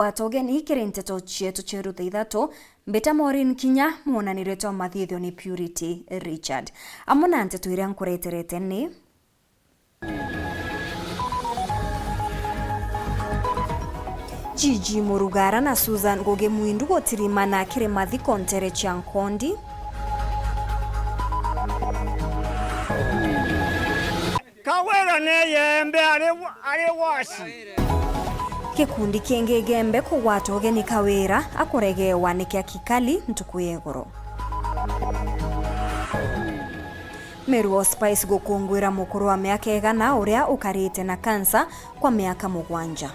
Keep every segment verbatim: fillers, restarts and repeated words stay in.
Gwata ugeni kiri nteto cietu cieru thaa ithatu, mbita Maureen Kinya, mwonanirio jwa mathithio ni Purity Richard. Amwe na nteto iria nkureterete ni: Gigi Murugara na Susan Ngugi Mwindu gutirimana kiri mathiko ntere cia Nkondi. Kawira ni Igembe ari, ari waci. Gikundi kingi Igembe kugwata ugeni Kawira akuregewa ni kia Kikali ntuku ya iguru. Meru Hospice gukunguira mukuru wa miaka igana uria ukarite na kansa kwa miaka mugwanja.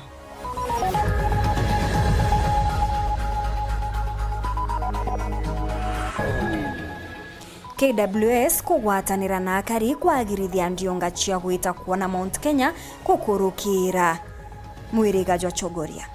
K W S kugwatanira na akari kwagirithia ndiunga cia gwita kwona Mount Kenya kukurukira mwiriga jwa Chogoria.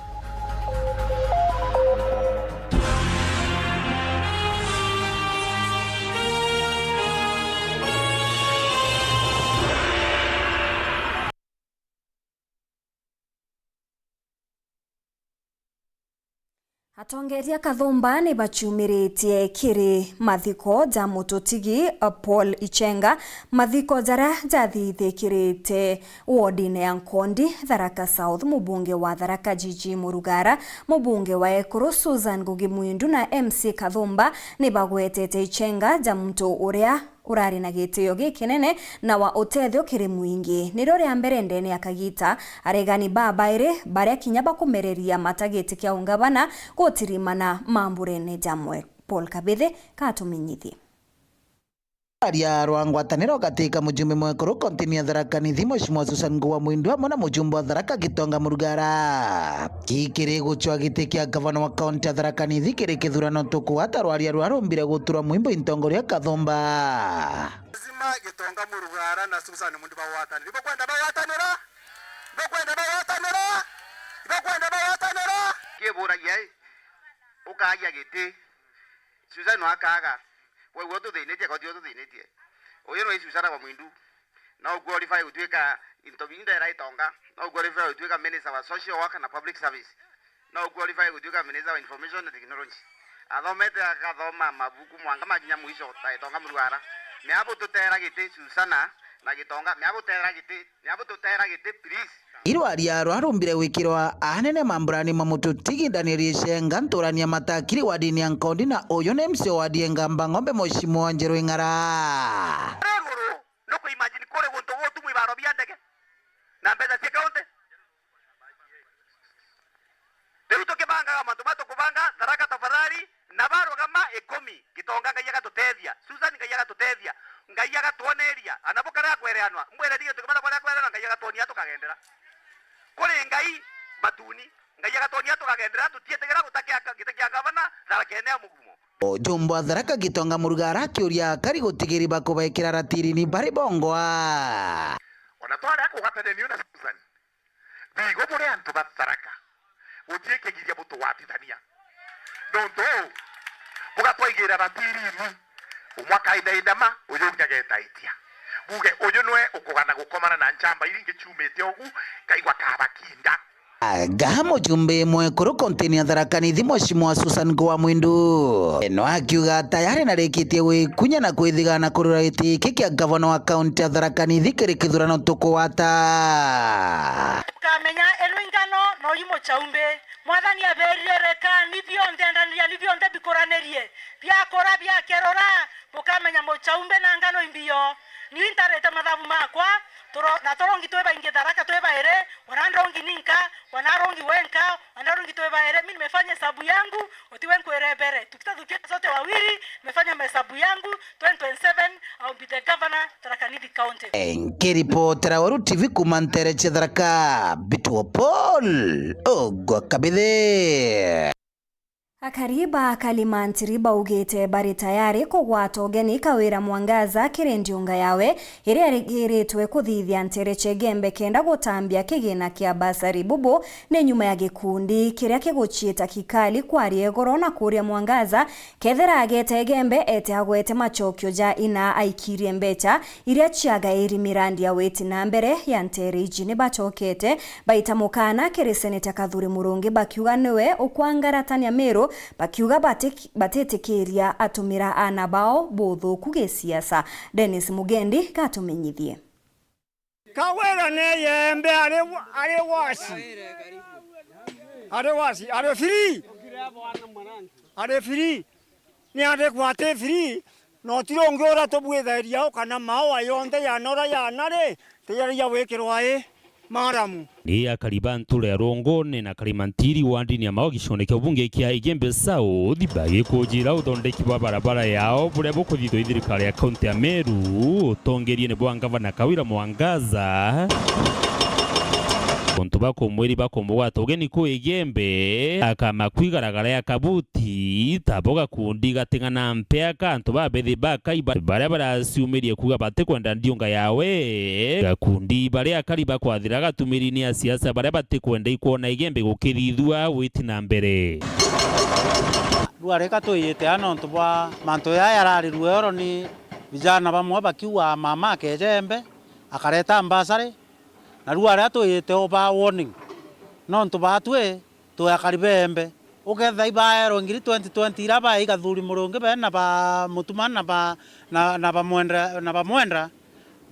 Atongeria Kathumba ni baciumiritie kiri mathiko ja mututigi Paul Ichenga, mathiko jaria jathithikirite wodine ya Nkondi, Tharaka South. Mubunge wa Tharaka Gigi Murugara, mubunge wa Ekuru Susan Ngugi Mwindu na M C A Kathumba ni bagwetete Ichenga ja muntu uria urari na gitio gikinene na wa utethio kiri mwingi. Nirio ria mbere ndene ya kagita, aregani babairi baria kinya bakumereria matagiti kia ungavana gutirimana mamburene jamwe. Paul Kabithi katumenyithie. Aria rwa ngwataniro gati ka mujumbe mwekuru kontini ya Tharaka Nithi, Mheshimiwa Susan Ngugi wa Mwindu, amwe na mujumbe wa Tharaka Gitonga Murugara. Kikiri gucwa giti kia gavana wa kaunti ya Tharaka Nithi kiri kithurano tukugwata, rwaria rwa rumbire guturwa mwimbo intongoria Kathumba. Lazima Gitonga Murugara na Susan Mwindu bagwatanire. Ibakwenda bagwatanira? Ibakwenda bagwatanira? Ibakwenda bagwatanira? Kiburagia i, ukagia giti. Susan no akaga. Kwou tuthinitie, kothi tuthinitie. Uyu nwe Susan wa Mwindu. No qualify gutuika into bingi ndera itonga. No qualify gutuika minister wa social work na public service. No qualify gutuika minister wa information na technology. Athomete, akathoma mabuku mwanga makinya mwisho ta itonga Murugara. Mea bututera giti Susana na gitonga. Mea butera giti. Nya bututera giti, please. Irwaria rwarumbire gwikirwa anene mamburani ma mututigi Daniel Ichenga nturania matakiri wadini ya Nkondi, na uyu ni M C A wa Dienga Mbang'ombe, Mheshimiwa Njeru Ing'ara. Ri iguru, nuku imagine kuri guntu gutu mwibaro bia ndege na mbeca cia kaunti? Riu tukibangaga mantu ma tukubanga, Tharaka tafadhali, na barugama ikumi, Gitonga Ngai agatutethia, Susan Ngai agatutethia, Ngai agatwoneria, ana bukare akwereanwa, mbwire ni gintu kimwe na baria kwereanwa, Ngai agatwonia tukagendera. Kuri Ngai batuni, Ngai agatwonia tukagendera, tutietigira gutakia giti kia gavana, Tharaka ene ya mugumo. Ujumbe wa Tharaka Gitonga Murugara akiuria akari gutigiri bakubaikira ratirini bari bongwa. Ona twaria kugwatanania niu na Susan, Bigo buri antu ba Tharaka, gutii kigiria butugwatithania. Nontu uu, bugatwaigira ratirini, umwe akaithaithama, uju ungi agetaitia. Buge, uju nwe ukugana gukomana na nchamba iria ingi ciumite ugu, kaigwa kabakinda. Aga mujumbe mwekuru kontini ya Tharaka Nithi, Mheshimiwa Susan Ngugi wa Mwindu, no akiuga tayari narikitie gwikunya na kwithigana kurura giti giki kia gavana wa kaunti ya Tharaka Nithi kiri kithurano tukugwata. Ukamenya enu ingano no yu muchaumbi. Mwathani aberire, "Rekani bionthe, endaniriani bionthe bikuranirie, biakura biakerora, bukamenya muchaumbi na ngano imbio." Niu intarite mathabu makwa, turo-, na turongi twi baingi Tharaka twi bairi, wana ndrongi ninka, wana arongi wenka, wana ndrongi twi bairi. Mi nimefanya hesabu yangu, utiwe nkwire mbere. Tukita tukienda sote wawili, nimefanya mahesabu yangu, twenty twenty-seven, I'll be the governor, Tharaka Nithi County. Nkiripotera Weru T V kuuma ntere cia Tharaka, Mbitwo Paul Ogwa Kabithi. Akari ba Kalimantiri baugite bari tayari kugwata ugeni Kawira Mwangaza kiri ndiunga yawe iria irigiritwe kuthithia nteere cia Igembe kenda gutambia kigina kia basari. Bubu ni nyuma ya gikundi kiria kiguciita kikali kwaria igoro na kuria Mwangaza kethira ageta Igembe ete agwete macokio ja ina aikirie mbecha iria ciagairi mirandi ya witi na mbere ya nteere iji. Ni bacokete baita mukaana kiri Seneta Kathuri Murungi bakiuga niwe ukwangaratania Miru, bakiuga bati-, batitikiria atumira aana bao buthuku gisiasa. Dennis Mugendi gatumenyithie. Kawira ni yembe ari wa-, ari wasi. Ari wasi, ari free. Ari free. Ni ati kwati free, no ti rungi uria tubwithagiria u kana maua yonthe ya nora ya nari, tiyaragia gwikirwa i maramu. Ni akari ba ntura ya Runguni na Kalimantiri wandini ya Mao gicione kia ubunge kia Igembe South bagikujira uthondeki bwa barabara yao buria bukuthithwa i thirikari ya kaunti ya Meru, utongeriene bwa ngavana Kawira Mwangaza. Untu bakumwiri bakumugwata ugeni ku Igembe, akama kwigaragara ya kabuti. Ti tabo gakundi gating'ana mpea ka antu babethi ba Kai ba-, baria baraciumirie kuuga batikwenda ndiunga yawe. Gakundi baria akari bakwathira gatumiri ni asiasa baria batikwenda ikwona Igembe gukithithua witi na mbere. Rua rika twiyite a nontu bwa mantu jaya jararirue oro ni vijana bamwe bakiuga mama akeja Igembe akareta mbasari, na rua ria twiyite o ba warning nontu batwi twi akari beembe. Ukethira ibaerwe ngiri twenty twenty iria baei Kathuri Murungi bena ba Mutuma na ba, na, na bamwendera, na bamwendera,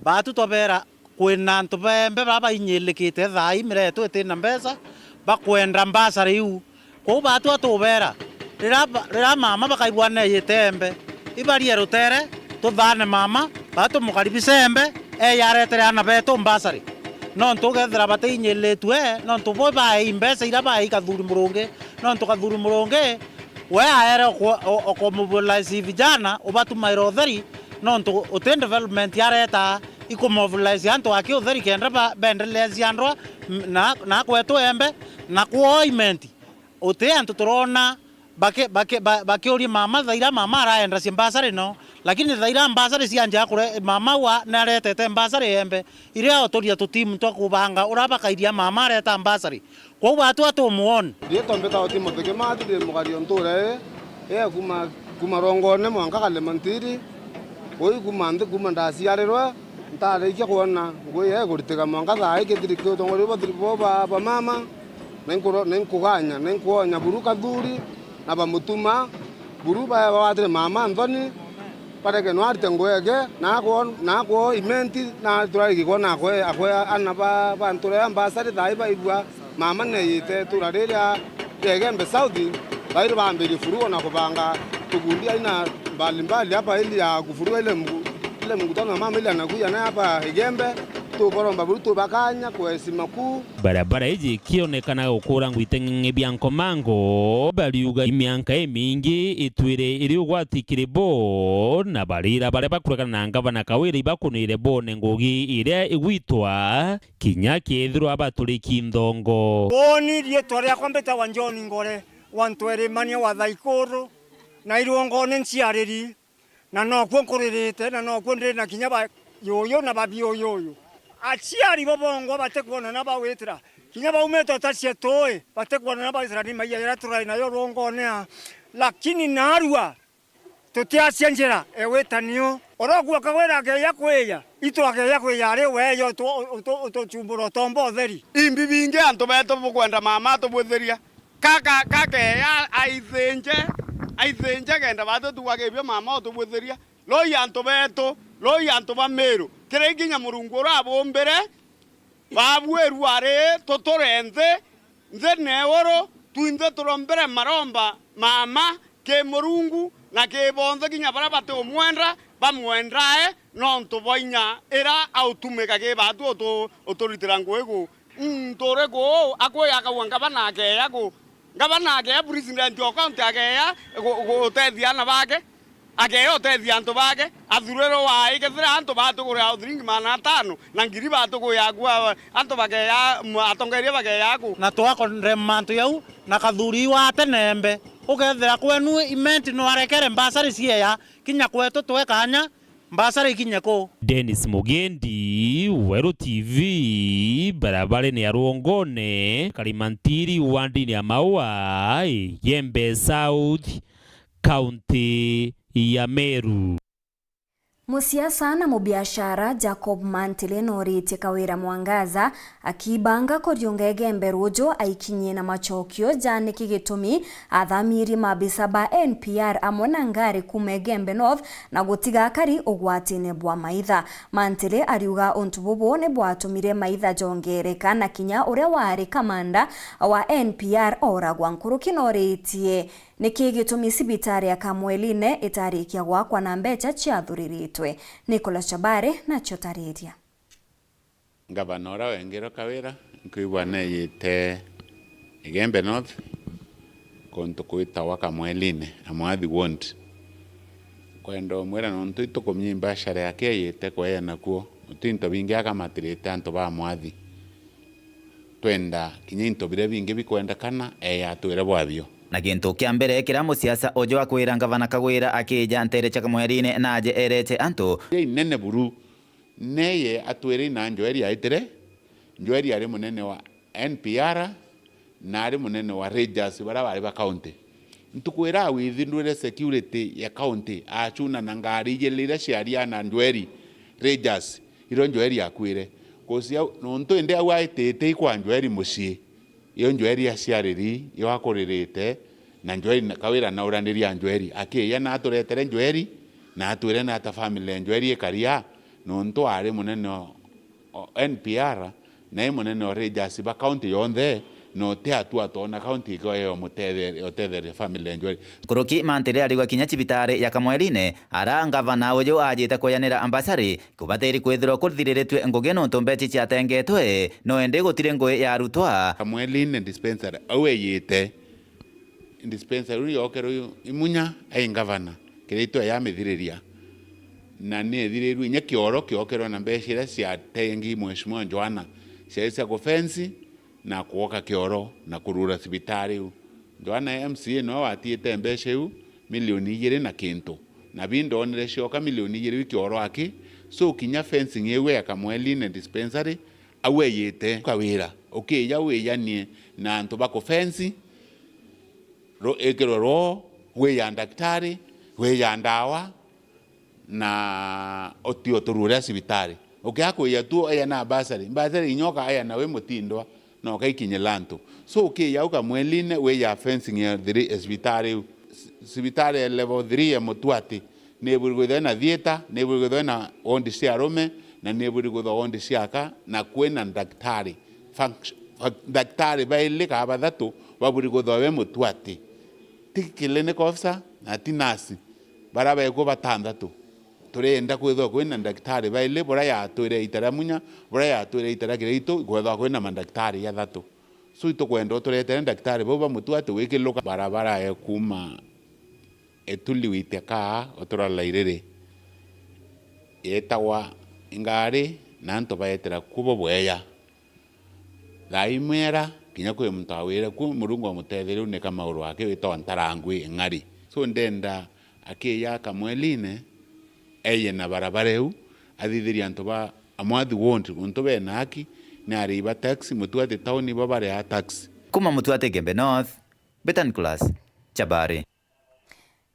baatu twabera kwina antu beembe baa bainyilikite thaa ii miretu itina mbeca, bakwenda mbasari iu. Kwou baatu atubera, riria ba, riria mama bakaigua neeyite embe, ibarie rutere, tuthaane mama, baatu tumukaribishe embe, eeje aretere aana betu mbasari. Nontu ukethira batiinyilitue, nontu bo baei mbeca iria baei Kathuri Murungi, nontu Kathuri Murungi, we aere okwa-, o-, okomobilize vijana, ubatumaira utheri, nontu uti development areta ikumobilize antu aki utheri kenda ba-, beendelea ciandwa, m-, na, na kwetu embe, na kwoo imenti. Uti antu turona baki-, baki-, ba-, bakiuria mama thaira mama araenda cia mbasari no, lakini thaira mbasari cianjia kure-, mama wa naretete mbasari embe, iria oturia tutimu twa kubanga uria bakairia mama areta mbasari. Kwou baatu atumuoni. Riitwa mbitagwa Timothy Kimathi, ndi mugari o ntuura ii, ii ya kuma, kuma Rongone mwanka Kalemantiri, ui kuma nthi kuma ndaciarirwe, ntarikia kwona ngui ii ikuritika mwanka thaa ii kithiri ki utongoria bwa thiri-, bo ba, ba mama, na inkuro-, na inkuganya, na inkuonya buru Kathuri na bamutuma, buru ba-, bagwatire mama nthoni, bareke no arite ngui eke, na akwo, na akwo imenti, na turariki kwona akwe, akwe ana ba, ba ntura ya mbasari thaa ii baigua mama neeyite itura riria ria Igembe South, bairi baambirie furugo na kubanga tukundi aina mbalimbali hapa ili ya kufuruga ile mgu-, ile mkutano wa mama ile anakuja naye hapa Igembe, tubaromba buru tubakanya kwa heshima kuu. Barabara iji ikionekana gukura ngwite ng'eng'e bia nkomango, bariuga imianka imingi itwire iri ugwati kiri bo, na barira baria bakuregana na ngavana Kawira ibakunire bone ngugi iria igwitwa, kinya kethirwa baturiki nthongo. Woni, riitwa riakwa mbitagwa John Ngore, wa Ntwerimania wa Thaikuru, na irungone nciariri, na nokuo nkuririte, na nokuo ndiri na kinya ba yuyu na ba biuyuyu. Aciari bo bongwa batikwona na bagwitira, kinya baumite utacia tuui, batikwona na bagwitira ni maiya jaria turai nayo rungone aa. Lakini naarua, tutiacia njira e witanio. Uria ukuoka gwira akeeja kwija, itu akeeja kwija ari we, yo utu-, utu-, utuchumbura utomba utheri. Imbi bingi antu betu bukwenda mama atubwithiria. Kaka, kakeeja aithinje, aithinje kenda baatu tugwa kibio mama utubwithiria. Loi antu betu, loi antu ba Miru. Kiri kinya Murungu urabumbire, babuirua ari tuture nthi, nthi na iguru, twinthe turombere maromba mama ki Murungu na ki bonthe kinya baria batiumwenda bamwendae, nontu bwa inya ira autumika ki baatu utu-, uturitira ngugi ku. Muntu uriku uu akwiya akauga ngavana akeeja ku? Ngavana akeeja, president o county akeeja gu-, gutethia aana bake? Akeeja utethia antu bake, athurirwe waai kethira antu batugurira o thiringi magana atano na ngiri batugurira ku, a-, antu bakeeja, m-, atongeria bakeeja ku? Na twakondemma antu jau, na Kathuri iu atenembe, Ukethira kwenu Imenti no arekere mbasari cieya, kinya kwetu twe kanya, mbasari ikinye kuu. Dennis Mugendi, Weru T V, barabarene ya Rwongone, Karimantiri, wandini ya Maua, Igembe South, kaunti ya Meru. Musiasa na mubiashara Jacob Mantile nooritie Kawira Mwangaza akibanga kuriunga Igembe ruuju aikinyie na macokio ja niki gitumi athamirie maabisa ba N P R amwe na ngari kuuma Igembe North na gutiga akari ugwatine bwa maitha. Mantile ariuga untu bubu ni bwatumire maitha jongereka na kinya uria waari kamanda wa N P R ooragwa. Nkuruki nooritie niki gitumi cibitari ya Kamweline itarikia gwakwa na mbecha ciathuriritwe? Nicholas Chabare nacio tariria. Ngavana uria wengerwe Kawira, nkwigua neeyite Igembe North, kuntu kwitawa Kamweline, Amwathi Ward. Kwenda umwira nontu itukumia imbashara yake eeyite kweya nakuo, uti into bingi akamatirite antu ba Amwathi. Twenda kinya into biria bingi bikwendekana, eeye atwire bwabio. Na gintu kia mbere kiria musiasa uju akwira ngavana Kagwira akija nteere cia Kamweline na aje eerete antu. Iria inene buru, neeye atwire ina Njoeri aitire. Njoeri ari munene wa N P R na ari munene wa Rangers baria bari ba county. Ntuku iria awithindwire security ya county, acuna na ngari ijiri iria ciaria na Njoeri, Rangers, irio Njoeri akuire. Kucia nontu indi au aitite ikwa Njoeri mucii, iyo Njoeri aciariri, iyo akuririte, na Njoeri na Kawira na uraniria Njoeri. Akiija na aturetere Njoeri, na atwire na ata family ya Njoeri ikaria, nontu ari munene o, o N P R, na i munene o Rangers ba county yonthe, na uti atu atona county iko yo mutetheri-, utetheria family ya Njoeri. Nkuruki Mantile arigwa kinya cibitari ya Kamweline, ara ngavana uju ajite kweyanira ambasari, kubatiri kwithirwa kuthiriritue ngugi nontu mbechi ciatengetwe, no indi gutiri ngui yarutwa. Kamweline dispensary, au eyite, dispensary iu yokerwe imunya ai ngavana, kiria itwe yamithiriria. Na ni ithirirwe inya kioro kiokerwe na mbecha iria ciatengi Mheshimiwa Joanna, ciari cia kufensi na kuoka kioro na kurura cibitari iu. Joanna M C A no watiite mbecha iu milioni ijiri na kintu. Na bi ndonire cioka milioni ijiri iu kioro aki, so kinya fencing iu ya Kamweline dispensary, au eyite Kawira, ukija wijanie na antu ba kufensi, ru-, ikirwe rwo, wija ndagitari, wija ndawa, na uti utururia cibitari. Ukia kwija tu aya na basari, basari inyoka aya na wi mutindwa, na ukaikinyira antu. So ukija uka Kamweline wija fencing ya thiri-, ya cibitari iu. C-, cibitari ya level three ya Mutuati, ni iburi kwithirwa ina theatre, ni iburi kwithirwa ina ward cia arume, na ni iburi kwithirwa ward cia aka, na kwina ndagitari. Funct-, fa-, ndagitari baili kana bathatu baburi kwithirwa be Mutuati. Ti clinic officer na ti nurse, baria bekuo batanthatu. Turienda kwithirwa kwina ndagitari baili, buria yatwire ita ria Munya, buria yatwire ita ria Kiraitu, ikwethirwa kwina mandagitari jathatu. So itukwenda uturetere ndagitari bau ba Mutuati wikiluka barabara ya kuuma Ituli wite kaa utura Lairiri, yetagwa Ingari, na antu baetera kuo bo bweya. Thaa imwe era, kinya kwi muntu awire kuo, Murungu amutetherie unika mauru ake witagwa Ntarangwi Ing'ari. So ndenda akija Kamweline, eye na barabara iu, athithirie antu ba Amwathi Ward, untu bena haki, ni arii ba taxi, Mutuati town ibo baria taxi. Kuma Mutuati Igembe North, Betan Class, Chabari.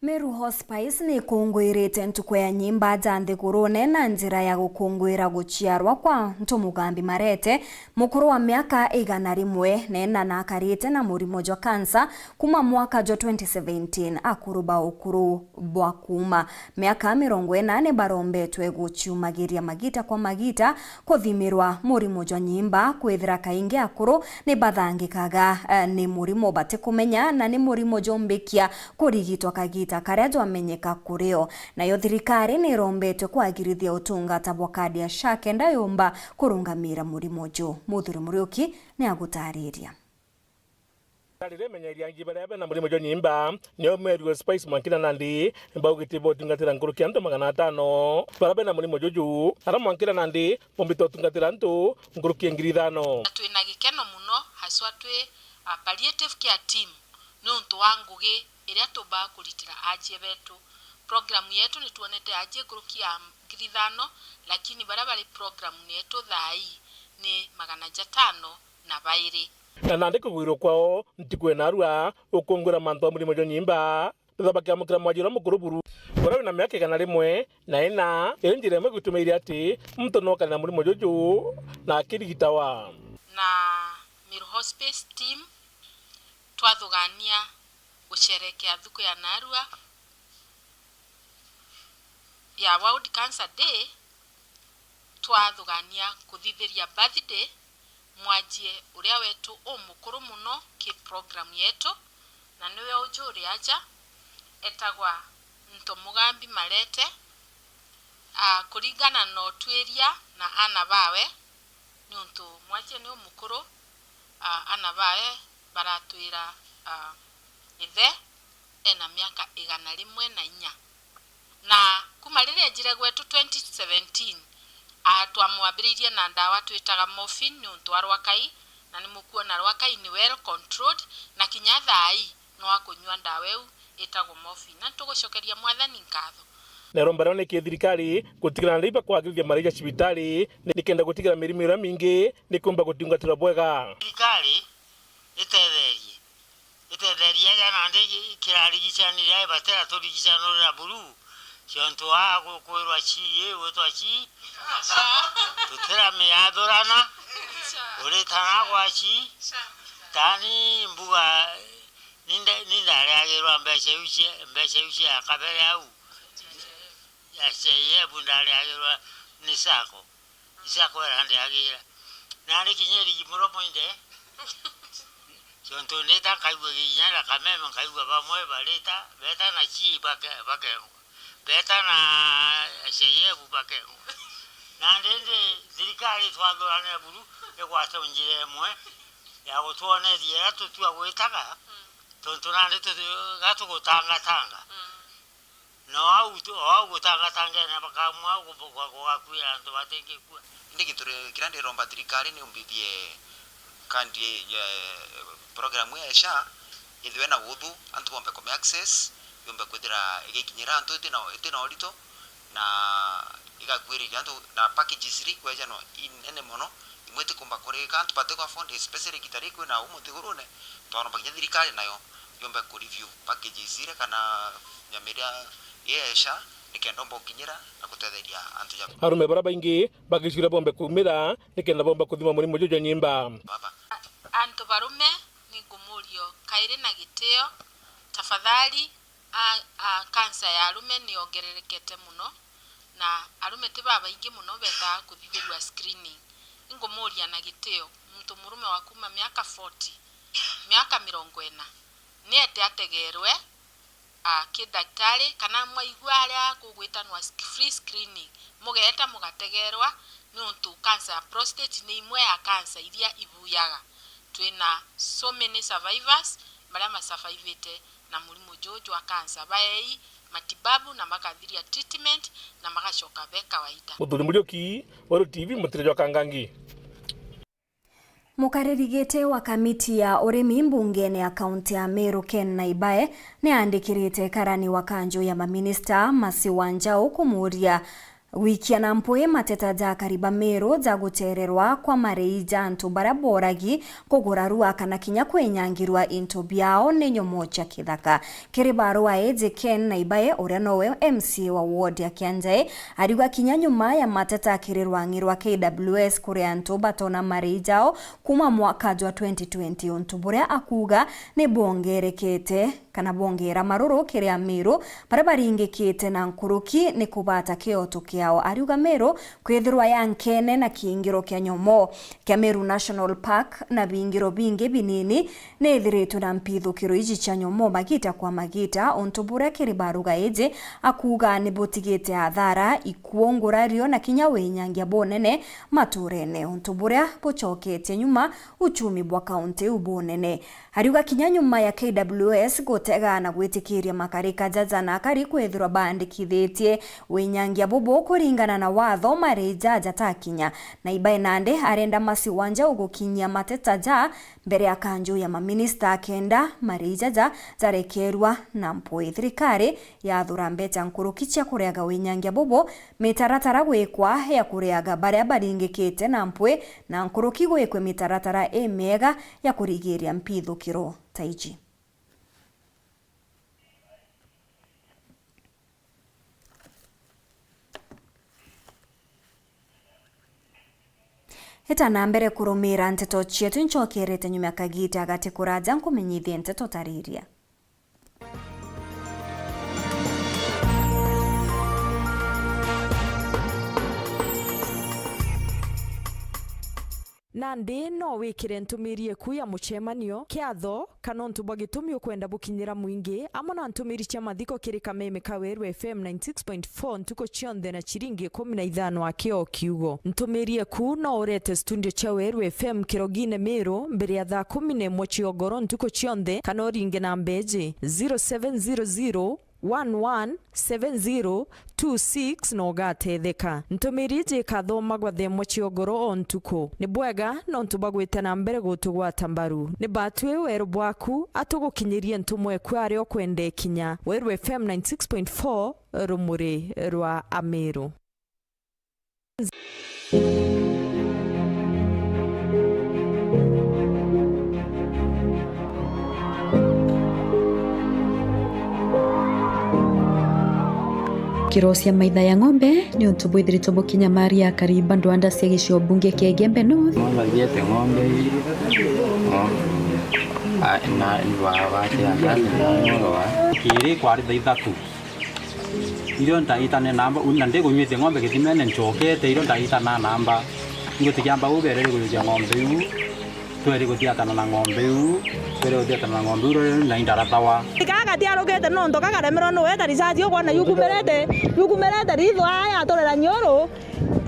Meru Hospice ni ikungwirite ntuku ya nyimba ja nthigurune na njira ya gukunguira guciarwa kwa Ntumugambi Marete, mukuru wa miaka igana rimwe, neena na akarite na murimo jwa kansa kuma mwaka jwa twenty seventeen. Akuru ba ukuru bwa kuma miaka mirongo ina ni barombetwe guciumagiria magita kwa magita kuthimirwa murimo jwa nyimba, kwithira kaingi akuru ni bathangikaga, eh, ni murimo batikumenya na ni murimo jombikia kurigitwa kagita karia jwamenyeka kurio. Nayo thirikari ni irombetwe kwagirithia utungata bwa kadi ya SHA kenda yumba kurungamira murimo ju. Muthuri Muriuki ni agutariria. Riria imenyeria aingi baria bena murimo jwa nyimba, nio Meru Hospice Mwankina Nandi, baugite botungatira nkuruki antu magana atano baria bena murimo juju, ara Mwankina Nandi bombite utungatira antu nkuruki ya ngiri ithano. Na twina gikeno muno, haswa twi, uh, palliative care team, niuntu wa ngugi iria tumbaa kuritira ajie betu. Programu yetu nitwonete ajie nkuruki ya ngiri ithano, lakini baria bari programu yetu thaa ii ni magana jatano na bairi. Na nandi kugwirwa kwao ntiku ya narua ukungwira mantu a murimo jwa nyimba. Betha bakiamukira mwajiri uria mukuru buru, uria wina miaka igana rimwe na ina, iri njira imwe igwitumiire ati muntu nookare na murimo juju na akirigitawa. Na Meru Hospice team twathugania gusherekea thuku ya narua ya World Cancer Day, twathugania kuthithiria birthday mwajie uria wetu umukuru muno ki program yetu, na niwe uju uri aja, etagwa Nto Mugambi Marete. Ah, kuringana na utwiria na ana bawe, niuntu mwajie ni umukuru, ah, ana bawe baratwira, ah, ithe ena miaka igana rimwe na inya. Na kuma riria ejire gwetu twenty seventeen, ah, twamwambiririe na ndawa twitaga morphine niuntu wa rwakai, na ni mukuona rwakai ni well controlled, na kinya thaa ii no akunyua ndawa iu itagwo morphine. Na nitugucokeria Mwathani nkatho. Na iromba riao ni ki thirikari gutigana na iba kwagirithia maria ja cibitari, ni, nikenda gutigirira mirimo iria mingi ni kumba gutungatirwa bwega. Thirikari itetherie, itetherie aja nandi kirarigicanire ai batera turigicanurira buru, ciontu wa gu-, kwirwa ci, i gwitwa ci, tutiramiathurana, uritana gwa ci, tani mbuga, ni nda-, ni ndariagirwa mbeca iu cia, mbeca iu cia kabere au, ya C I F ndariagirwa ni sacco. Isakwera ndiagira. Nandi kinya irigi muromo inde. Ciontu ndita nkaigua kinya na kameme, nkaigua bamwe barita, beta na chii bake-, bakengwa. Beta na sheyebu bakengwa. Nandi indi thirikari twathurania buru igwate njira imwe ya gutwoneria iria tutua gwitaga, tontu nandi tu-, gatugutangatanga. No au tu, o au gutangatangene bakaamua gu-, gu-, gugakuira antu batingikua. Indi gintu ri-, kiria ndiromba thirikari ni umbithie kandi ya, ya, program ya SHA ithwe na uthu, antu bombe kume access, yombe kwithira igikinyira antu iti na, iti na urito, na igakuiriria antu, na packages iria ikwejanwa i nene mono, imwe itikumba kurika, antu batiku afford, especially igita riri kwina umu nthigurune, twaromba kinya thirikari nayo yombe ku review packages iria kana nyama iria yeesha, nikenda omba gukinyira na gutetheria antu ja. Arume baria baingi bagiciuria bombe kuumira nikenda bomba kuthima murimo juju jwa nyimba. Baba. Antu barume, ningumuria o kairi na gitio, tafadhali, a, a, cancer ya arume niongererekete mono, na arume ti babaingi mono betaa kuthithirua screening. Ingumuria na gitio, muntu murume wa kuuma miaka forty, miaka mirongo ina, ni ete ategerwe, a, ki daktari, kana mwaigua aria kugwitanwa sc-, free screening, mugeeta mugategerwa, niuntu cancer ya prostate ni imwe ya cancer iria ibuyaga. Twina so many survivors baria masurvivite na murimo juju jwa cancer, baei matibabu na makathiria treatment na magacoka be kawaida. Muthuri Muriuki, Weru T V, mutire jwa Kangangi. Mukariri giti wa kamiti ya urimi mbungene ya kaunti ya Meru, Ken Naibae, niandikirite karani wa kanju ya maminista Mercy Wanjau kumuuria gwikia na mpwi mateta ja akari ba Meru ja guchererwa kwa marii ja antu baria boragi, kugurarua kana kinya kwinyangirwa into biao ni nyomo cia kithaka. Kiri barua iji, Ken Naibae, uria nowe M C A wa ward ya Kianjai, ariuga kinya nyuma ya mateta kiri rwang'i rwa K W S kuri antu batona marii jao kuma mwaka jwa twenty twenty, untu buria akuuga ni bwongerekete kana bwongera maruru kiri Amiru baria baringikite na nkuruki ni kubata kioto kiao. Ariuga Meru kwithirwa ya nkene na kiingiro kia nyomo kia Meru National Park na biingiro bingi binini ni ithiritwe na mpithukiro iji cia nyomo magita kwa magita, untu buria kiri baruga iji akuuga ni butigite athara, ikuo, ngurario na kinya winyangia bunene maturene, untu buria bucoketie nyuma uchumi bwa kaunti iu bunene. Ariuga kinya nyuma ya K W S gutega na gwitikiria makarika jaja na akari kwithirwa baandikithitie winyangia bubu Kuringana na watho, marii ja jatakinya, na Ibae Nandi arenda Mercy Wanjau gukinyia mateta ja mbere ya kanju ya maminista kenda marii jaja jarekerua na mpwi. Thirikari yathura mbecha nkuruki cia kuriaga winyangia bubu, mitaratara gwikwa ya kuriaga baria baringikite na mpwi, na nkuruki gwikwe mitaratara imiega ya kurigiria mpithukiro ta iji. Ita na mbere kurumira nteto cietu, ncokerete nyuma ya kagita gati kuraja nkumenyithie nteto tariria. Nandi no wikire ntumiri eku ya mucemanio, kiatho, kana untu bwa gitumi ukwenda bukinyira mwingi, amwe na ntumiri cia mathiko kiri kameme ka Weru F M ninety six point four ntuku cionthe na ciringi ikumi na ithano aki o kiugo. Ntumiri eku no urete studio cia Weru F M Kirogine Miru mbere ya thaa kumi na imwe cia ugoro ntuku cionthe, kana uringe namba iji, zero seven zero zero, one one seven zero two six, na ugatetheka. Ntumiri iji ikathomagwa thaa imwe cia ugoro o ntuku. Ni bwega nontu bwa gwita na mbere gutugwata mbaru. Ni batwi weru bwaku, atugukinyirie ntumwa eku aria ukwenda ikinya. Weru F M ninety six point four, rumuri rwa Amiru. Kiro cia maitha ya ng'ombe ni untu bwithiritwe bukinyamaria akari ba ndwanda cia gicigo bunge kia Igembe North. Ng'ombe thiete ng'ombe ii, no, a, na, ni wa, wa cia ng'ombe na nyoro wa. Kiri kwari thaa ithatu. Irio ntaitane namba, uni na ndigunyuite ng'ombe githimene ncokete, irio ntaitana namba. Ngutikiamba uu bereri kunyuithia ng'ombe iu, tweri guthiatana na ng'ombe iu, tweri guthiatana na ng'ombe iu, rero na indarathawa. Kaa gatiarukite nontu kakaremerwa ni gweta risasi, ukwona yukumirite, yukumirite ritho aya aturira nyuru.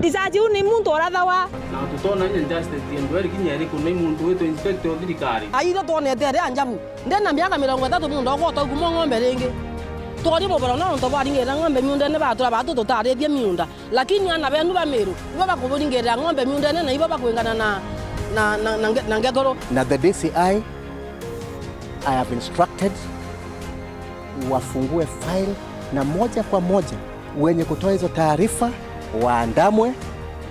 Risasi iu ni muntu urathawa. Na tutona inya justice yendu eri kinya iriku ni muntu witu inspector o thirikari. Aithe twonete aria anjabu. Ndina miaka mirongo itatu muunda okwa utaukumwa ng'ombe ringi. Twori buboro nontu bwaringirira ng'ombe miundene batura batu tutarithie miunda. Lakini ana benu ba Miru, nibo bakuburingirira ng'ombe miundene na ibo bakwingana na, na, na, na nge-, na ngekuru. Na the D C I, I have instructed wafungue file na moja kwa moja wenye kutoa hizo taarifa waandamwe.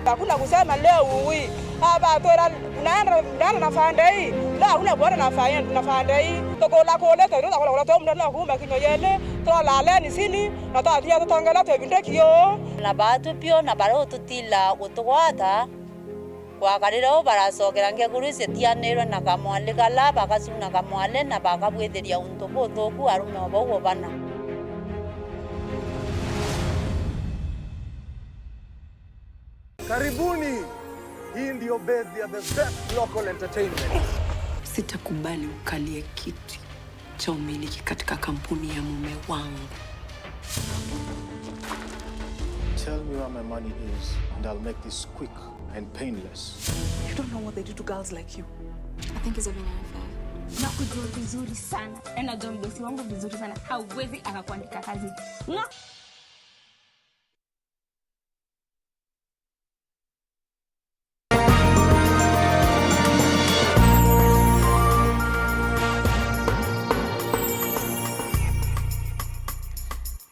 Hakuna kusema leo uwi. Aba twira naenda, naenda na fande hii. Leo hakuna kuenda na fa-, na fande hii. Tukula kule, tukula kule, tukula kule, mndene kuma kinyo yene. Twala leni sini, na twathia tutongela twebinde kio. Na batu pio, na baria ututila gutugwata. Kwakarire uu baracokera ngekuru iciatianirwe na kamwali kala, bakacuna kamwali na bakabwithiria untu buthuku arume o bau o bana. Karibuni. Hii ndio base ya the best local entertainment. Sitakubali ukalie kiti cha umiliki katika kampuni ya mume wangu. Tell me where my money is and I'll make this quick and painless. You don't know what they do to girls like you. I think he's having an affair. Nakujua vizuri sana. Na najua mdosi wangu vizuri sana. Hawezi akakuandika kazi. Nga-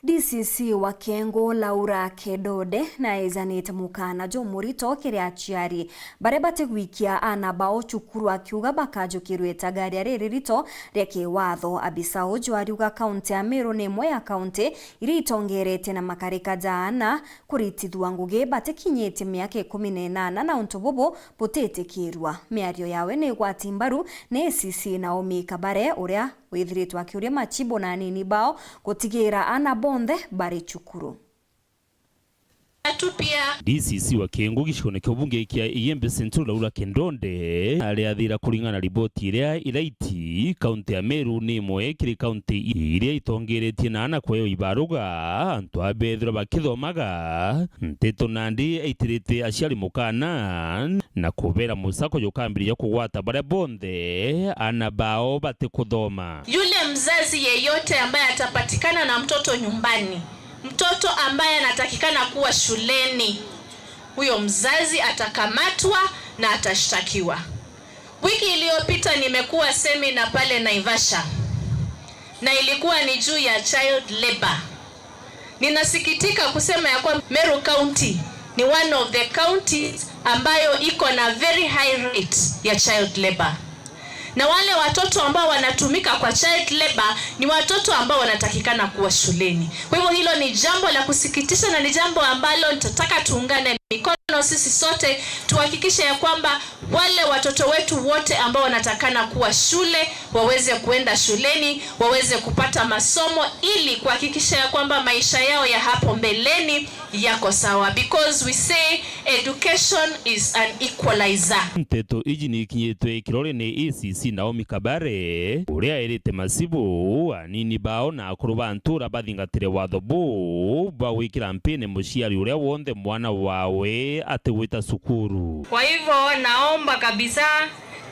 D C C wa Kengu, Laura Kedode, naejanite mukana jumurito kiri aciari baria batigwikia aana bao cukuru, akiuga bakajukirwa itagaria riririto ria kiwatho. Abisa uju ariuga kaunti ya Meru ni imwe ya kaunti iria itongeretie na makarika ja aana kuritithua ngugi batikinyitie miaka ikumi na inana, na untu bubu butitikirua. Miario yawe ni igwati mbaru ni A C C Naomi Kabare, uria withiritwe akiuria machibu na anini bao gutigira aana bonthe bari cukuru. D C C wa Kengu gicigone kia ubunge kia Igembe Central, Laura Kendonde, ariathira kuringana na riboti iria iraiti, kaunti ya Meru ni imwe kiri kaunti iria itongeretie na aana kweo ibaruga, antu abethirwa bakithomaga. Nteto nandi aitirite aciari mukana na kubera musako jukambiriria kugwata baria bonthe aana bao batikuthoma. Yule mzazi yeyote ambaye atapatikana na mtoto nyumbani, Mtoto ambaye anatakikana kuwa shuleni, huyo mzazi atakamatwa na atashtakiwa. Wiki iliyopita nimekuwa semina pale Naivasha, na ilikuwa ni juu ya child labor. Ninasikitika kusema ya kwamba Meru County ni one of the counties ambayo iko na very high rate ya child labor. Na wale watoto ambao wanatumika kwa child labor ni watoto ambao wanatakikana kuwa shuleni. Kwa hivyo hilo ni jambo la kusikitisha na ni jambo ambalo nitataka tuungane mikono sisi sote, tuhakikishe ya kwamba wale watoto wetu wote ambao wanatakana kuwa shule waweze kuenda shuleni, waweze kupata masomo ili kuhakikisha ya kwamba maisha yao ya hapo mbeleni yako sawa, because we say education is an equalizer. Nteto iji ni ikinyitwe kirore ni A C C Naomi Kabare, uria erite macibu, anini bao na akuru ba ntura bathingatire watho buu bwa gwikira mpini muciari uria wonthe mwana wawe atigwita cukuru. Kwa hivyo, naomba kabisa,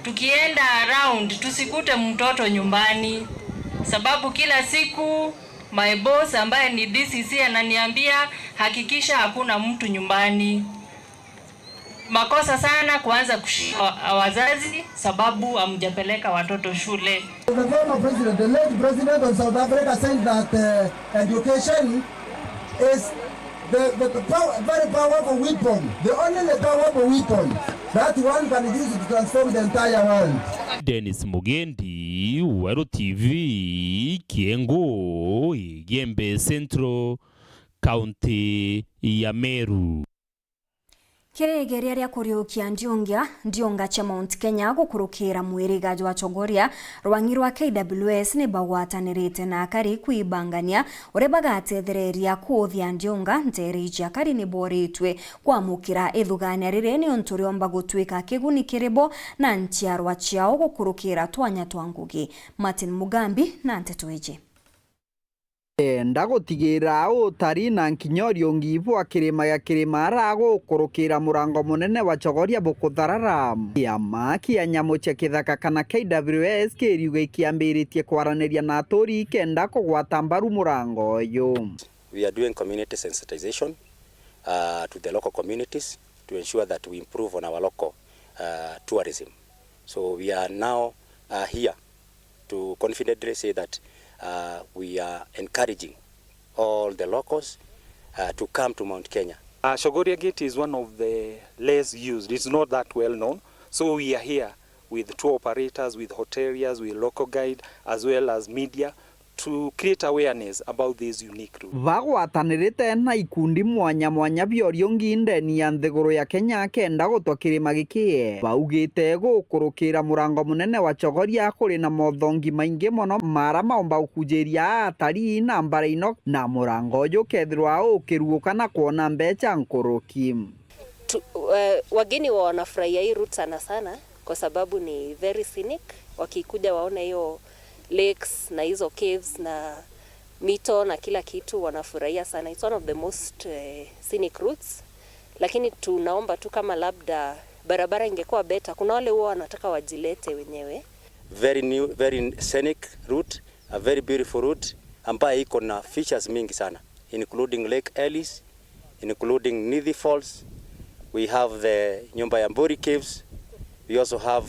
tukienda around, tusikute mtoto nyumbani, sababu kila siku my boss ambaye ni D C C ananiambia, "Hakikisha hakuna mtu nyumbani." Makosa sana kuanza kushika wa-, wazazi sababu hamjapeleka watoto shule. The former president, the late president of South Africa said that, uh, education is the, the, the pow-, very powerful weapon, the only powerful weapon that one can use to transform the entire world. Dennis Mugendi, Weru T V, Kiengu, Igembe Central, County ya Meru. Kiri igeria ria kuriukia ndiungia, ndiunga cia Mount Kenya gukurukira mwiriga jwa Chogoria, rwangi rwa K W S ni bagwatanirite na akari kwibangania uria bagatethereria kuuthia ndiunga. Nteere iji akari ni boritwe kwamukira ithugania riri niuntu riomba gutwika kiguni kiri bo na nchiarwa ciao gukurukira twanya twa ngugi. Martin Mugambi na nteto iji. Enda gutigira utari na nkinya uriungi bwa kirima gia Kirimara gukurukira murango munene wa Chogoria bukutharara. Kiama kia nyamu cia kithaka kana K W S kiriuga ikiambiritie kwaraniria na aturi kenda kugwata mbaru murango uyu. We are doing community sensitization, uh, to the local communities to ensure that we improve on our local, uh, tourism. So we are now, uh, here to confidently say that, uh, we are encouraging all the locals, uh, to come to Mount Kenya. Uh, Chogoria Gate is one of the less used. It's not that well known. So we are here with tour operators, with hoteliers, with local guide, as well as media, to create awareness about this unique route. Bagwatanirite na ikundi mwanya mwanya bia uriungi ndeni ya nthiguru ya Kenya kenda gutwa kirima giki. Baugite gukurukira murango munene wa Chogoria kuri na mothongi maingi mono mara maumba gukujiria atari na mbara ino, na murango uju ukethirwa ukiruguka na kwona mbecha nkuruki. Tu-, eh, wageni wa wanafurahia hii route sana sana kwa sababu ni very scenic. Wakikuja waone hiyo lakes na hizo caves na mito na kila kitu, wanafurahia sana. It's one of the most, eh, scenic routes. Lakini tunaomba tu kama labda barabara ingekuwa better. Kuna wale huwa wanataka wajilete wenyewe. Very new, very scenic route, a very beautiful route ambayo iko na features mingi sana, including Lake Ellis, including Nithi Falls. We have the Nyumba ya Mburi Caves. We also have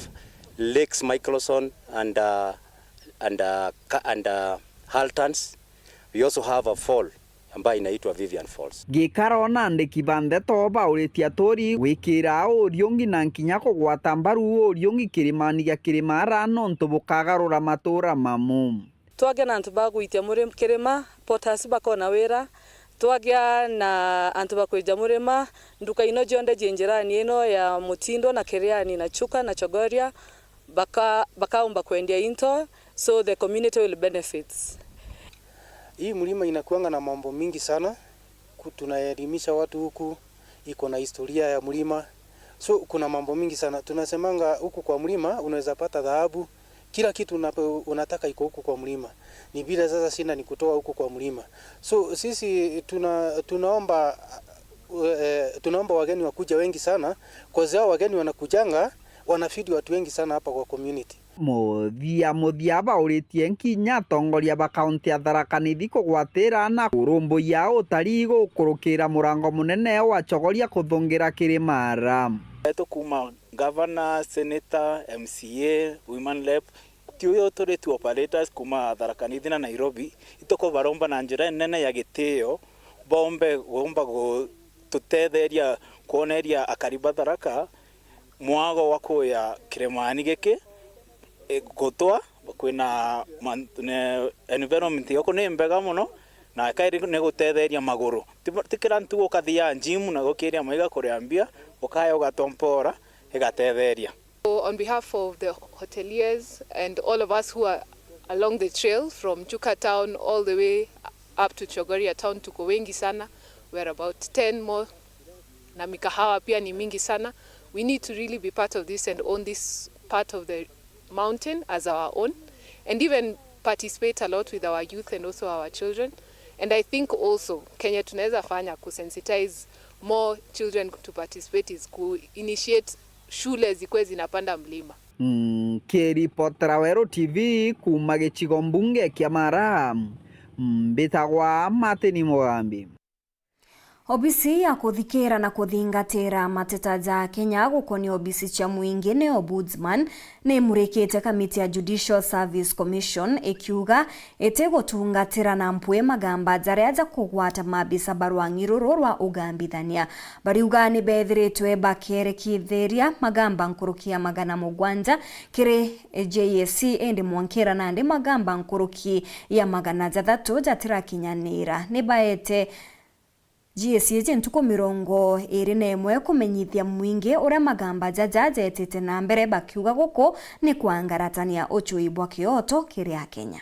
Lakes Micklesone and, uh, and, uh, Ka-, and, uh, Haltans. We also have a fall ambayo inaitwa Vivian Falls. Gikaro na andiki ba ndeto bauritie aturi gwikira uriungi na nkinya kugwata mbaru uriungi kirimani gia Kirimara nontu bukagarura matura mamu. Twagia na antu ba gwitia muri-, kirima, porters bakona wira, twagia na antu ba kwija murima, nduka ino cionthe cie njirani ino ya Mutindo na Kiriani na Chuka na Chogoria, baka-, bakaumba kwendia into, so the community will benefits. Hii mlima inakuanga na mambo mingi sana. Ku-, tunaelimisha watu huku, iko na historia ya mlima. So, kuna mambo mingi sana. Tunasemanga huku kwa mlima unaweza pata dhahabu. Kila kitu unapo-, unataka iko huku kwa mlima. Ni vile sasa shida ni kutoa huku kwa mlima. So, sisi tuna-, tunaomba, eh, tunaomba wageni wakuje wengi sana, 'cause hao wageni wanakujanga, wanafeed watu wengi sana hapa kwa community. Muthia muthia bauritie nkinya atongoria ba kaunti ya Tharaka Nithi kugwatira na kurumbuya utari gukurukira murango munene wa Chogoria kuthungira kiri Mara. Etu kuma Governor, Senator, M C A, Women Rep, ti uyu turi tu operators kuma Tharaka Nithi na Nairobi, itukubaromba na njira nene ya gitio, bombe gomba gututetheria kwoneria akari ba Tharaka mwago wa kuya kirimani giki, e, gutwa kwina man-, ne, environment yoku ni mbega mono, na kairi ni gutetheria maguru. Ti, ti kira ntugu ukathia gym na gukiria maiga kuria mbia, ukaya ugatompora, igatetheria. So on behalf of the hoteliers and all of us who are along the trail from Chuka town all the way up to Chogoria town, tuko wengi sana. We are about ten more. Na mikahawa pia ni mingi sana. We need to really be part of this and own this part of the mountain as our own, and even participate a lot with our youth and also our children. And I think also Kenya tunaweza fanya kusensitize more children to participate is ku initiate shule zikuwe zinapanda mlima. Nkiripotera Weru T V kuuma gicigo mbunge kia Mara, mbitagwa Martin Mugambi. Obisi ya kuthikira na kuthingatira mateta ja Kenya gukonia obisi cia mwingi ni Ombudsman ni imurikite kamiti ya Judicial Service Commission ikiuga itigutungatira na mpwi magamba jaria ja kugwata maabisa ba rwang'i ruru rwa ugambithania. Bariuga ni beethiritwe bakerekithiria magamba nkuruki ya magana mugwanja kiri J S C, indi mwankira nandi magamba nkuruki ya magana jathatu jatirakinyanira. Ni baete G S A iji ntuku mirongo iri na imwe kumenyithia mwingi uria magamba jaja jetite na mbere, bakiuga guku ni kwangaratania uchui bwa kioto kiri Akenya.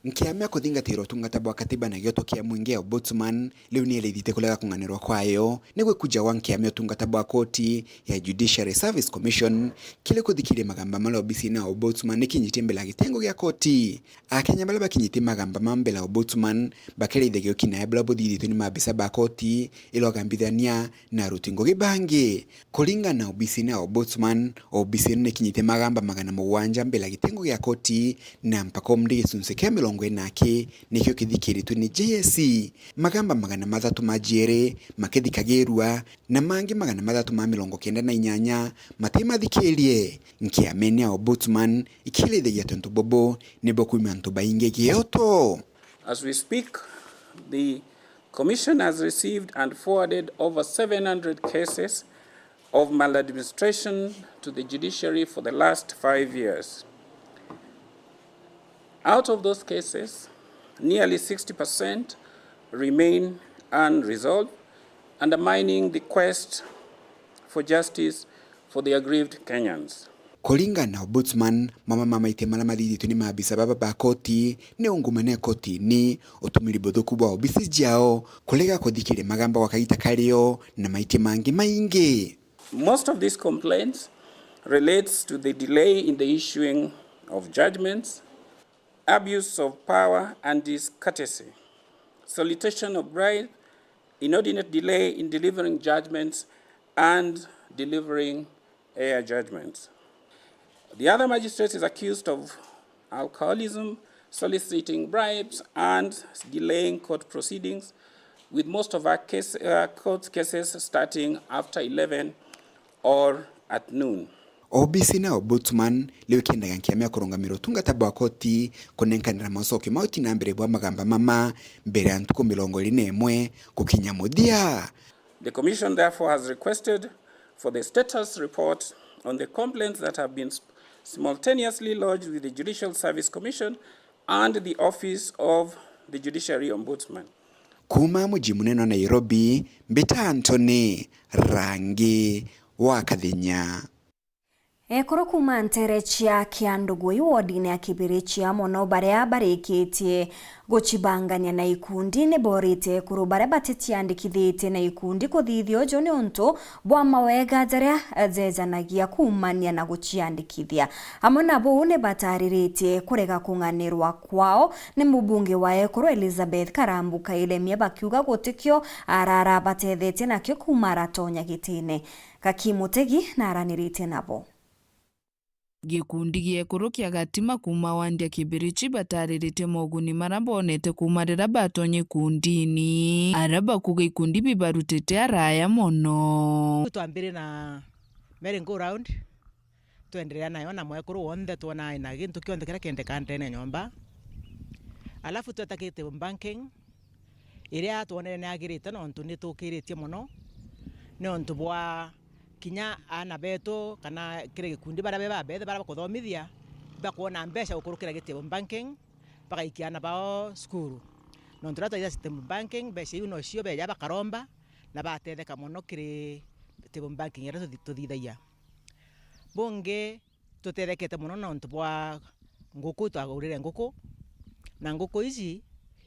Nkiama ya kuthingatira utungata bwa katiba na gioto kia mwingi ya Ombudsman riu ni irithite kurega kung'anirwa kwayo ni gwikuja gwa nkiama ya utungata bwa koti ya Judiciary Service Commission kiri kuthikiria magamba maria obisine ya Ombudsman ikinyitie mbele ya gitengo gia koti. Akenya baria bakinyite magamba ma mbele ya Ombudsman bakerithagia ukinae buria buthithitue ni maabisa ba koti, irogambithania na aruti ngugi bangi. Kuringana na obisine ya Ombudsman, obisine ni ikinyite magamba magana mugwanja mbele ya gitengo gia koti, na mpaka umri gicunci kia mirongo ina aki nikio kithikiritue ni J S C. Magamba magana mathatu ma jiiri makithikagirua, na mangi magana mathatu ma mirongo kenda na inyanya matimathikirie. Nkiamene ya Ombudsman ikirithagia tontu bubu nibo kwima antu baingi gioto. As we speak, the Commission has received and forwarded over seven hundred cases of maladministration to the judiciary for the last five years. Out of those cases, nearly sixty percent remain unresolved, undermining the quest for justice for the aggrieved Kenyans. Kuringana na Ombudsman, mama ma maitia maria mathithitue ni maabisa baba ba koti ni ungumania kotini, utumiri buthuku bwa obisi ciao, kurega kuthikiria magamba gwa kaita kario, na maitia mangi maingi. Most of these complaints relates to the delay in the issuing of judgments, abuse of power and discourtesy, solicitation of bribe, inordinate delay in delivering judgments, and delivering error judgments. The other magistrate is accused of alcoholism, soliciting bribes, and delaying court proceedings, with most of our case, uh, court cases starting after eleven or at noon. Obisi na Ombudsman riu ikendaga nkiama ya kurungamira utungata bwa koti kunenkanira macokio ma uti na mbere bwa magamba mama mbere ya ntuku mirongo iri na imwe gukinya muthia. The Commission therefore has requested for the status report on the complaints that have been simultaneously lodged with the Judicial Service Commission and the Office of the Judiciary Ombudsman. Kuuma muji munene wa Nairobi, mbita Anthony Rangi wa Kathenya. Ekuru kuuma ntere cia Kiandugui wodine ya Kibirichia mono baria barikitie gucibangania na ikundi ni borite ekuru baria baticiandikithitie na ikundi kuthithia uju niuntu bwa mawega jaria jejanagia kuumania na guciandikithia. Amwe na buu ni batariritie kurega kung'anirwa kwao ni mubunge wa ekuru Elizabeth Karambu Kailemia, bakiuga gutikio ararabatethetie nakio kuuma aratonya gitine. Gaki Mutegi naraniritie nabo. Gikundi gia ekuru kia Gatima kuuma wandi ya Kibirichi batariritie moguni mara bonete kuuma rira batonye ikundini, ara bakuga ikundi bibarutite araya mono. Twambire na merry go round, twenderea nayo na mwekuru wonthe twona ena gintu kionthe kiria kiendeka ndene nyomba. Alafu tweta ki table banking, iria twonere ni yagirite nontu ni tukiritie mono, nontu bwa kinya aana betu kana kiri gikundi baria be babethe baria bakuthomithia, bakwona mbeca gukurukira gi table banking, bagaikia aana bao cukuru. Nontu riria twaija table banking, mbeca iu nocio beja bakaromba na batetheka mono kiri table banking iria tuthi-, tuthithagia. Bungi, tutethekete mono nontu bwa nguku, twagurire nguku, na nguku ici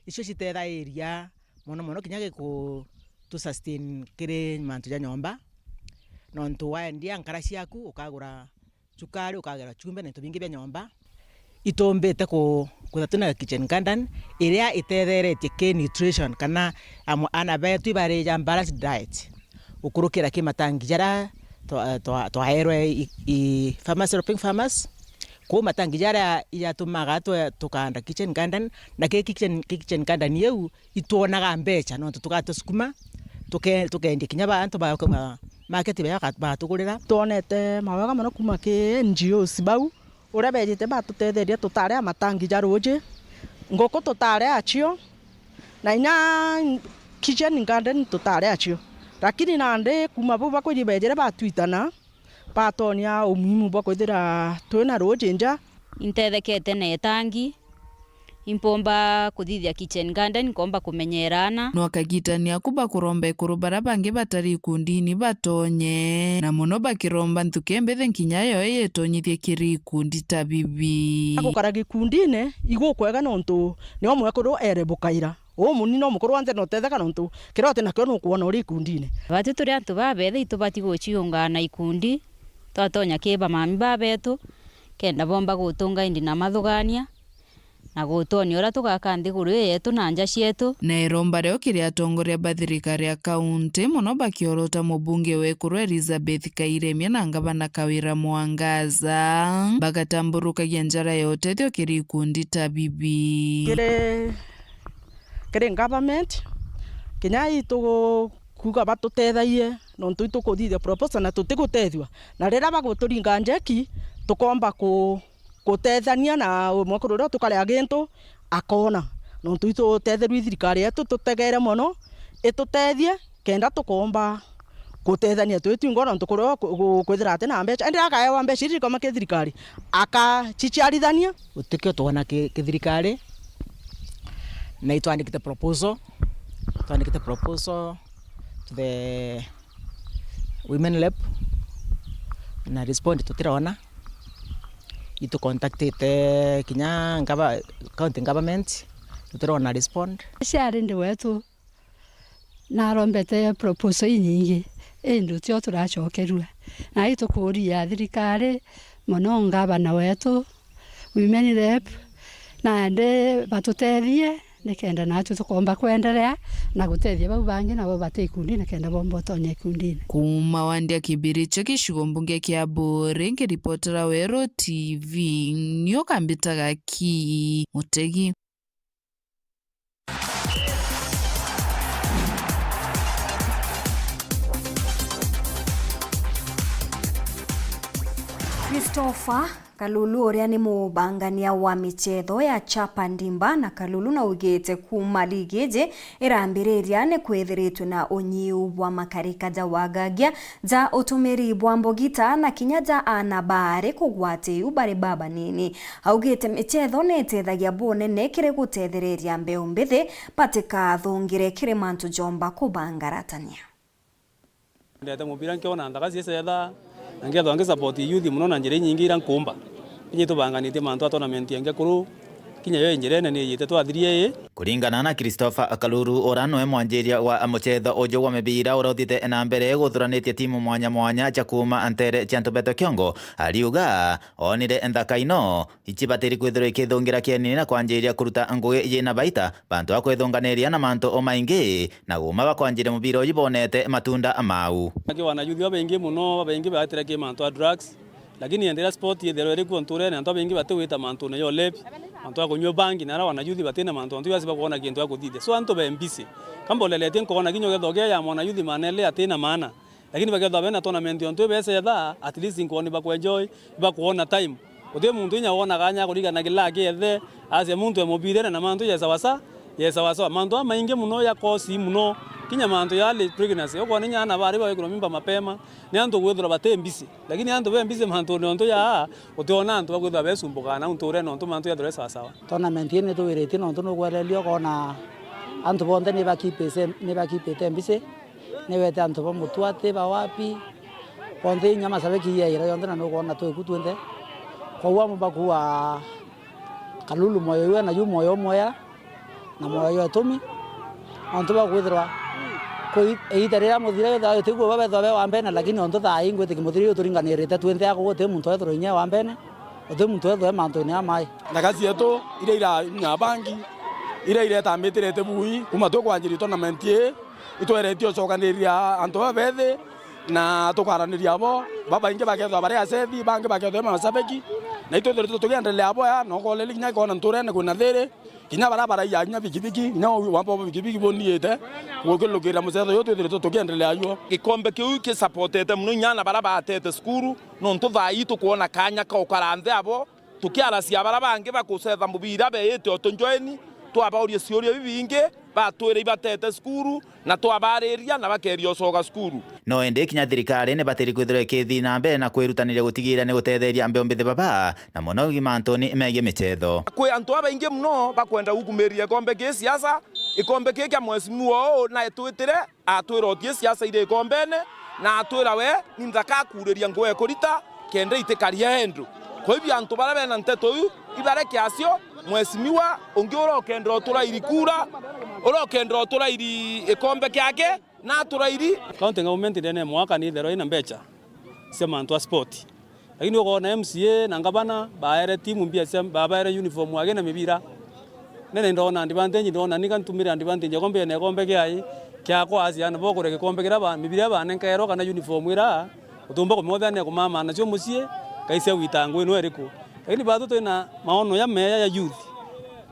icio citethairia mono mono kinya giku tu sustain kiri mantu ja nyomba, nontu waendia nkara ciaku, ukagura cukari, ukagura chumbi na into bingi bia nyomba. Itumbite ku-, kwitha twina kitchen garden iria itetheretie ki nutrition, kana am-, aana betu ibarija balanced diet. Gukurukira ki matangi jaria twa-, twa-, twaerwe i, i farmers, helping farmers. Kuu matangi jaria ijatumaga twe-, tukaanda kitchen garden, na ki kitchen, kitchen garden iu itwonaga mbeca, nontu tugatua sukuma, tuke-, tukeendia kinya ba antu ba, ba market beja baka-, bagatugurira. Twonete mawega mono kuuma ki N G Os bau, uria bejite batutetheria tutari a matangi ja ruuji, nguku tutari acio, na inya kitchen garden tutari acio. Lakini nandi kuuma bau bakwiji bejire batwitana, batonia umuhimu bwa kwithira twina ruuji nja. Intethekete na itangi, impomba kuthithia kitchen garden, nkomba kumenyera aana. No akagitania aku bakuromba ekuru baria bangi batari ikundini batonye, na mono bakiromba nthuki mbithe nkinya yo yetonyithie kiri ikundi ta bibi. Gukara gikundine igukwega nontu nio mwekuru ere bukaira. Umuni no mukuru wa nthene utetheka nontu kiria uti nakio nukwona uri ikundine. Bati turi antu babethe itubati guciungaa na ikundi, twatonya ki bamami babetu, kenda bomba gutunga indi na mathugania, na gutonia uria tugaka nthiguru ii yetu na nja cietu. Na iromba rio kiri atongoria ba thirikari ya kaunti, mono bakiorota mubunge wekuru Elizabeth Kairemia na ngavana Kawira Mwangaza, bagatamburukagia njara ya utethio kiri ikundi ta bibi. Kiri, kiri government, kinya itukuuga batutethagie, nontu itukuthithia proposal na tutigutethua. Na riria baguturinga njeki, tukomba ku-, gutethania na mwekuru uria tukaria gintu akona. Nontu itutetherua i thirikari yetu, tutegere mono itutethie kenda tukomba gutethania twi twingwa, nontu kuria ku-, ku-, kwithira ati na mbeca. Indi akaewa mbeca iria ikoma ki thirikari, akaciciarithania. Gutikio twona ki, ki thirikari, na itwandikite proposal, twandikite proposal to the women rep, na respond tutirona. Itu contactite kinya gava-, county government, tutirona respond. Ciari ndi wetu narombete proposal inyingi, indi tio turacokerua. Na itukuria thirikari, mono ngavana wetu, women rep, naende batutethie nikenda naatu tukomba kwenderea na gutethia bau bangi nabo bati ikundi nikenda bomba utonya ikundini. Kuuma wandi ya Kibirichia gicigo mbunge kia Buuri, nkiripotera Weru T V, nio kambitaga ki Mutegi. Christopher Kalulu, uria ni mubangania wa michetho ya Chapa Ndimba na Kalulu, naugite kuuma ligi iji irambiriria ni kwithiritwe na unyiu bwa makarika ja wagagia, ja utumiri bwa mbugita na kinya ja aana baari kugwata iu bari babanini. Augite michetho ni itethagia bunene kiri gutethereria mbeu mbithi batikathungire kiri mantu jomba kubangaratania. Ndete mubira nkiona nthaga ciecetha, na nkethwa ngi support youth mono na njira inyingi iria nkumba. Kinya itubanganitie mantu a tournament ya ngekuru, kinya yo injira inene ijite twathirie ii. Kuringana na Christopher Kalulu, uria nwe mwanjiria wa muchetho uju wa mibira uria uthite na mbere guthuranitie timu mwanya mwanya cia kuuma ntere cia Ntubeto Kiongo, ariuga onire nthaka ino ici batiri kwithirwa ikithungira kienini na kwanjiria kuruta ngugi yina baita, bantu a kwithunganiria na mantu o maingi, na guma bakwanjiria mubira uyu bonete matunda mau. Aki wana youth babaingi mono, babaingi baetire ki mantu a drugs, Lakini enderea sport yethirwa iri kuo nturene, antu abaingi batiwita mantune ya ulevi, antu a kunyua bangi, na aria wanayuthi batina mantu, antu basi bakwona kintu ya kuthithia. So antu be busy. Kamboleretie nkoona kinya ugetha ukia ya mwanayuthi manele atina maana. Lakini bakethwa bena tournament yontu ibecetha, at least nkooni bakwenjoy, bakwona time. Guti muntu inya wona kanya kurigana kila akiethe, asia muntu emubirene na mantu ye sawasawa, ye sawasawa. Mantu amaingi muno ya kosi muno, kinya mantu ya early pregnancy. Ukwona inya ana bari bagwikirwa mimba mapema, ni antu gwithirwa bati busy. Lakini antu be busy mantune ontu ya, utiona antu bakwithirwa besumbuka na untu uria nontu mantu yathirwe sawasawa. Tournament ii nitwiritie nontu nugwereria ukoona antu bonthe nibakipise-, nibakipite busy. Niwete antu ba Mutwati, ba wapi, bonthe inya mashabiki iyaira yonthe na nukwona twiku twinthe. Kwou amwe bakuua Kalulu moyo iwe na yu moyo umwe ya, na moyo yo itumi. Nontu bakwithirwa kwi-, iita riria muthira withirwa utigwo bethwa be wa mbene, lakini ontu thaa ii ngwitikia muthira uyu turinganirite twinthe ako guti muntu ethirwa inya wa mbene, guti muntu ethirwa mantune amai. Ndaka cietu iria irainya bangi, iria iretambitirite bui, kuma tukwanjiria tournament ii, itweretie ucokaniria antu babethi, na tukaraniria abo, babaingi bakethwa bari asethi, bangi bakethwa mashabiki, na itwithiritwe tukiendelea boya, na ukoleli kinya ikona nturene kwina thiri, kinya baria baraia kinya bikibiki, kinya wambo bikibiki bundiite, gukilukira mucetho uyu twithiritwe tukiendelea yuo. Gikombe kiu kisapotete muno inya ana baria batete cukuru, nontu thaa ii tukwona kanya ka ukara nthi abo, tukiaracia baria bangi bakucetha mubira beite o tunjoeni, twabauria ciuria bibingi, batwire ibatete cukuru, na twabariria na bakeria ucoka cukuru. No indi kinya thirikari ni batiri kwithirwa ikithii na mbere na kwirutaniria gutigiira ni gutetheria mbeu mbithi baba, na muno gi mantuni megie michetho. Kwi antu abaingi muno bakwenda gukumiria gikombe gi siasa, gikombe gi kia mheshimiwa uu na etwitire, atwira uthie siasa iri ikombene, na atwira we ni nthaka akuuriria nguo ekurita, kenda itikaria endu. Kwa hivyo antu baria bena nteto iu, ibareke acio, mheshimiwa ungi uria ukendera uturairi kura, uria ukendera uturairi ikombe kiake, na aturairi. County government ndene ya mwaka ni itherwa ina mbecha cia mantu a sport. Lakini ukoona M C A na ngavana baere timu mbia cia, babaere uniform agi na mibira. Nene ndona advantage, ndona nika ntumire advantage ya kombe na ikombe kiai kiakwa aciana bo kuria gikombe kiria ba, mibira iria banenkairwa kana uniform iria utumba kumiothania kumama nacio mucii, kaisia gwita ngui no iriku. Lakini batu twina maono ya meya ya youth.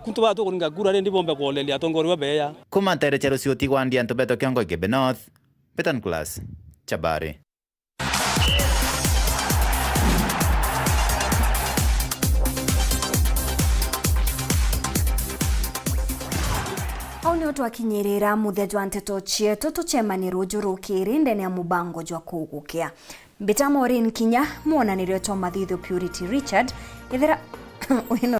Kuntu batu kuringa kura rindi bombe kuoleria atongoria babeya. Kuma ntere cia rucio tigwa ndi antu beto kiongo Igembe North, Betan Class, Chabari. Au nio twakinyirira muthia jwa nteto cietu. Tucemanie ruju rukiri ndene ya mubango jwa kugukia. Mbita Maureen Kinya, mwonanirio jwa mathithio Purity Richard, ithira wina